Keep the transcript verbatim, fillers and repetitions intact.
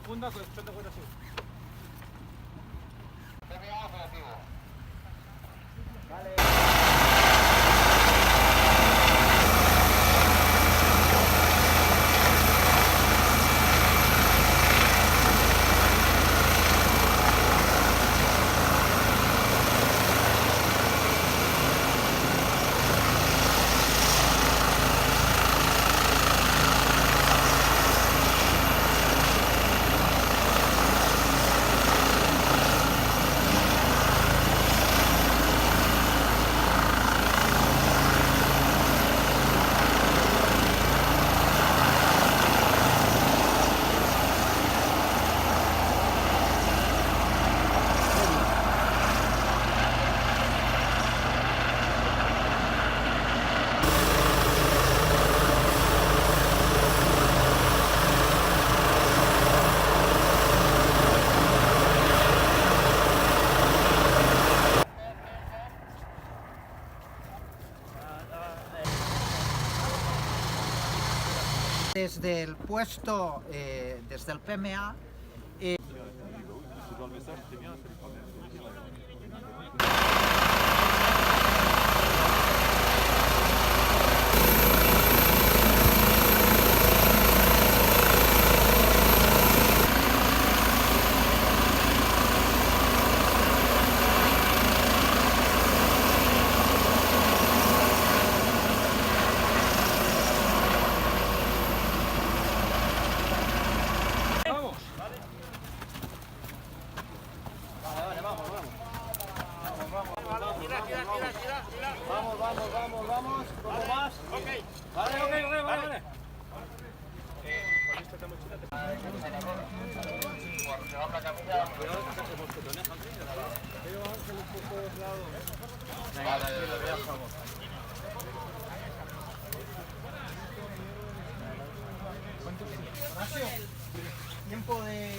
Segunda, pues, espectacular, sí. Des del puesto, eh, des del P M A, eh, Vamos. Vale, vale, vamos, vamos. Vamos, vamos, vamos, vamos, vamos, vamos. ¿Cómo vas? Ok. Vale, ok, vale, vale, vale. Tiempo de